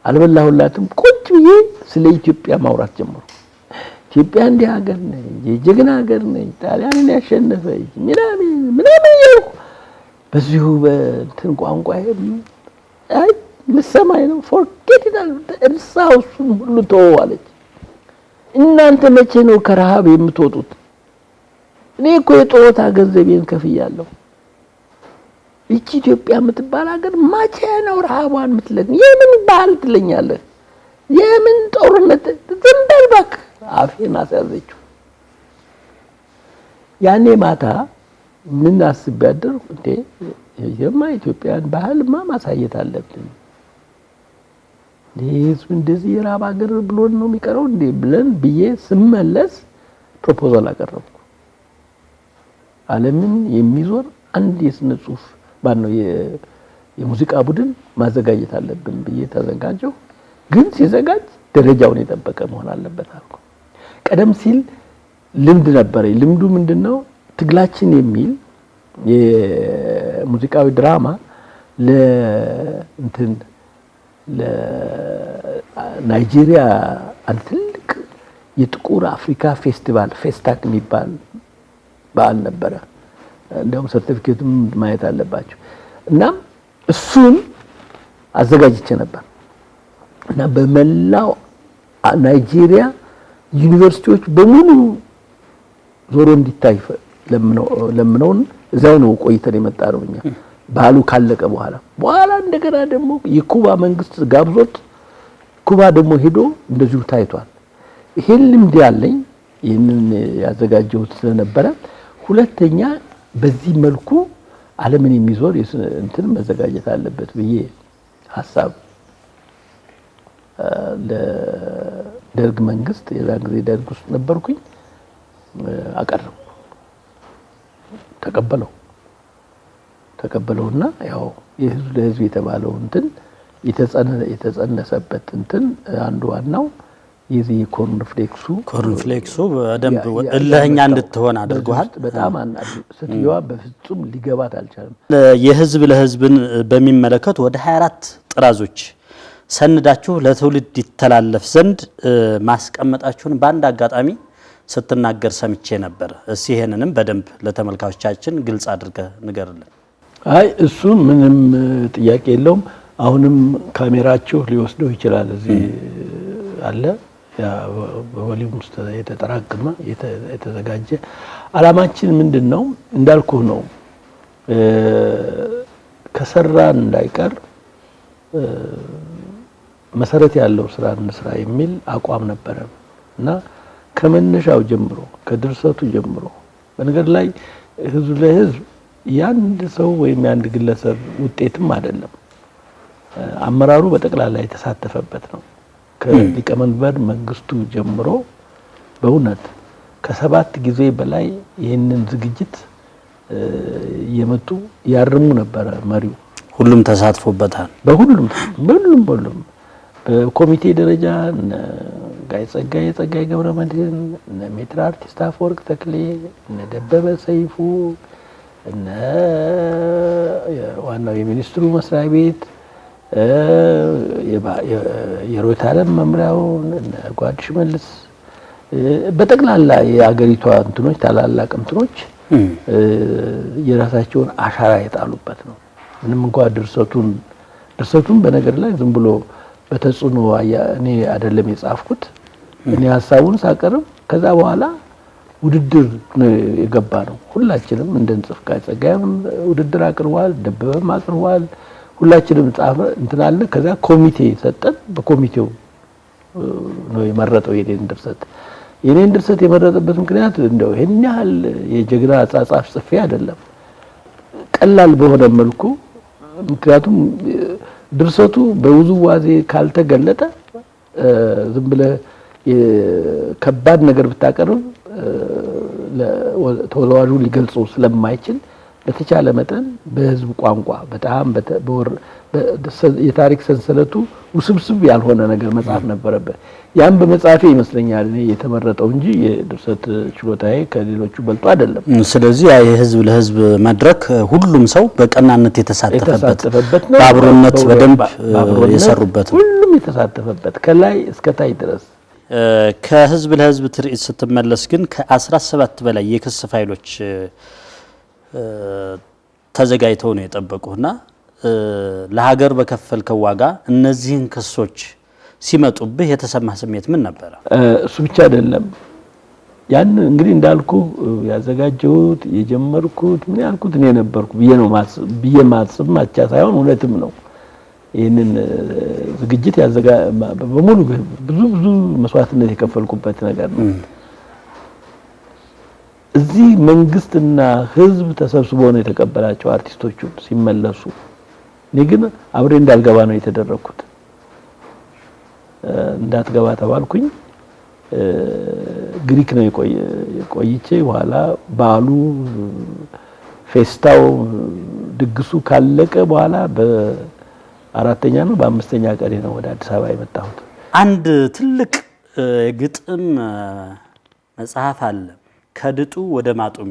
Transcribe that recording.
አልበላሁላትም። ቁጭ ብዬ ስለ ኢትዮጵያ ማውራት ጀመርኩ። ኢትዮጵያ እንዲህ ሀገር ነች፣ የጀግና ሀገር ነች፣ ጣሊያንን ያሸነፈች ምናምን ምናምን እያልኩ በዚሁ በእንትን ቋንቋ፣ አይ ልሰማኝ ነው። "Forget it፣ እርሳው፣ እሱን ሁሉ ተወው" አለች። "እናንተ መቼ ነው ከረሃብ የምትወጡት? እኔ እኮ የጡረታ ገንዘቤን ከፍያለሁ። ይቺ ኢትዮጵያ የምትባል ሀገር መቼ ነው ረሃቧን የምትለቅ? የምን ባህል ትለኛለህ? የምን ጦርነት? ዝም በል እባክህ።" አፌን አስያዘችው። ያኔ ማታ ምን አስቤ አደርኩ? እንዴ፣ ይሄማ ኢትዮጵያን ባህልማ ማሳየት አለብን። ይህ ህዝብ እንደዚህ የራብ ሀገር ብሎን ነው የሚቀረው እንዴ ብለን ብዬ ስመለስ proposal አቀረብኩ። ዓለምን የሚዞር አንድ የስነ ጽሁፍ ማነው የሙዚቃ ቡድን ማዘጋጀት አለብን ብዬ ተዘጋጀሁ። ግን ሲዘጋጅ ደረጃውን የጠበቀ መሆን አለበት አልኩ። ቀደም ሲል ልምድ ነበረኝ። ልምዱ ምንድነው? ትግላችን የሚል የሙዚቃዊ ድራማ ለእንትን ለናይጄሪያ አንድ ትልቅ የጥቁር አፍሪካ ፌስቲቫል ፌስታክ የሚባል በዓል ነበረ። እንዲያውም ሰርቲፊኬቱን ማየት አለባቸው። እናም እሱን አዘጋጅቼ ነበር እና በመላው ናይጄሪያ ዩኒቨርሲቲዎች በሙሉ ዞሮ እንዲታይ ለምነውን እዚያው ነው ቆይተን የመጣ ነው። እኛ በዓሉ ካለቀ በኋላ እንደገና ደግሞ የኩባ መንግስት ጋብዞት ኩባ ደግሞ ሄዶ እንደዚሁ ታይቷል። ይሄን ልምድ ያለኝ ይህንን ያዘጋጀሁት ስለነበረ፣ ሁለተኛ በዚህ መልኩ ዓለምን የሚዞር እንትን መዘጋጀት አለበት ብዬ ሀሳብ ለደርግ መንግስት፣ የዛን ጊዜ ደርግ ውስጥ ነበርኩኝ፣ አቀረብኩ። ተቀበለውና ያው የህዝብ ለህዝብ የተባለው እንትን የተጸነሰበት እንትን አንዱ ዋናው የዚህ cornflakes ኡ Cornflakes ኡ በደንብ እልህኛ እንድትሆን አድርጎሃል። በጣም ሴትዮዋ በፍጹም ሊገባት አልቻለም። የህዝብ ለህዝብን በሚመለከት ወደ 24 ጥራዞች ሰንዳችሁ ለትውልድ ይተላለፍ ዘንድ ማስቀመጣችሁን በአንድ አጋጣሚ ስትናገር ሰምቼ ነበር። እስኪ ይሄንንም በደንብ ለተመልካቾቻችን ግልጽ አድርገህ ንገርልን። አይ፣ እሱ ምንም ጥያቄ የለውም። አሁንም ካሜራችሁ ሊወስደው ይችላል። እዚህ አለ፣ ያ በ volume ውስጥ የተጠራቀመ የተዘጋጀ። አላማችን ምንድን ነው? እንዳልኩህ ነው። ከሰራን እንዳይቀር መሰረት ያለው ስራ እንስራ የሚል አቋም ነበረ እና ከመነሻው ጀምሮ፣ ከድርሰቱ ጀምሮ፣ በነገር ላይ ህዝብ ለህዝብ የአንድ ሰው ወይም የአንድ ግለሰብ ውጤትም አይደለም። አመራሩ በጠቅላላ የተሳተፈበት ነው። ከሊቀመንበር መንግስቱ ጀምሮ በእውነት ከ7 ጊዜ በላይ ይህንን ዝግጅት እየመጡ ያርሙ ነበረ መሪው። ሁሉም ተሳትፎበታል። በሁሉም በሁሉም በሁሉም በኮሚቴ ደረጃ እነ ጋይ ጸጋዬ ጸጋዬ ገብረመድህን፣ እነ ሜትር አርቲስት አፈወርቅ ተክሌ፣ እነ ደበበ ሰይፉ፣ እነ ዋናው የሚኒስትሩ መስሪያ ቤት፣ የሮታለም መምሪያውን፣ እነ ጓድ ሽመልስ፣ በጠቅላላ የአገሪቷ እንትኖች፣ ታላላቅ እንትኖች የራሳቸውን አሻራ የጣሉበት ነው። ምንም እንኳን ድርሰቱን በነገር ላይ ዝም ብሎ በተጽዕኖ እኔ አይደለም የጻፍኩት። እኔ ሀሳቡን ሳቀርብ ከዛ በኋላ ውድድር ነው የገባ ነው። ሁላችንም እንድንጽፍ ጋር ጸጋዬም ውድድር አቅርቧል፣ ደበበም አቅርቧል። ሁላችንም ጻፈ እንትን አለ። ከዛ ኮሚቴ ሰጠን። በኮሚቴው ነው የመረጠው የኔን ድርሰት። የኔን ድርሰት የመረጠበት ምክንያት እንደው ይሄን ያህል የጀግና አጻጻፍ ጽፌ አይደለም፣ ቀላል በሆነ መልኩ፣ ምክንያቱም ድርሰቱ በውዝዋዜ ካልተገለጠ ዝም ብለህ ከባድ ነገር ብታቀርብ ተወዛዋዡ ሊገልጸው ስለማይችል በተቻለ መጠን በህዝብ ቋንቋ በጣም የታሪክ ሰንሰለቱ ውስብስብ ያልሆነ ነገር መጻፍ ነበረበት። ያን በመጻፌ ይመስለኛል እኔ የተመረጠው እንጂ የድርሰት ችሎታዬ ከሌሎቹ በልጦ አይደለም። ስለዚህ ያ የህዝብ ለህዝብ መድረክ ሁሉም ሰው በቀናነት የተሳተፈበት ነው። በአብሮነት በደንብ የሰሩበት ነው። ሁሉም የተሳተፈበት ከላይ እስከ ታች ድረስ። ከህዝብ ለህዝብ ትርኢት ስትመለስ ግን ከ17 በላይ የክስ ፋይሎች ተዘጋጅተው ነው የጠበቁና ለሀገር በከፈልከው ዋጋ እነዚህን ክሶች ሲመጡብህ የተሰማህ ስሜት ምን ነበረ? እሱ ብቻ አይደለም። ያን እንግዲህ እንዳልኩ ያዘጋጀሁት የጀመርኩት ምን ያልኩት እኔ ነበርኩ ብዬ ነው ብዬ ማስብ ማቻ ሳይሆን እውነትም ነው። ይህንን ዝግጅት በሙሉ ብዙ ብዙ መስዋዕትነት የከፈልኩበት ነገር ነው። እዚህ መንግስትና ህዝብ ተሰብስቦ ነው የተቀበላቸው አርቲስቶቹን ሲመለሱ። እኔ ግን አብሬ እንዳልገባ ነው የተደረኩት። እንዳትገባ ተባልኩኝ። ግሪክ ነው የቆይቼ በኋላ በዓሉ ፌስታው ድግሱ ካለቀ በኋላ በአራተኛ ነው በአምስተኛ ቀኔ ነው ወደ አዲስ አበባ የመጣሁት። አንድ ትልቅ ግጥም መጽሐፍ አለ፣ ከድጡ ወደ ማጡ።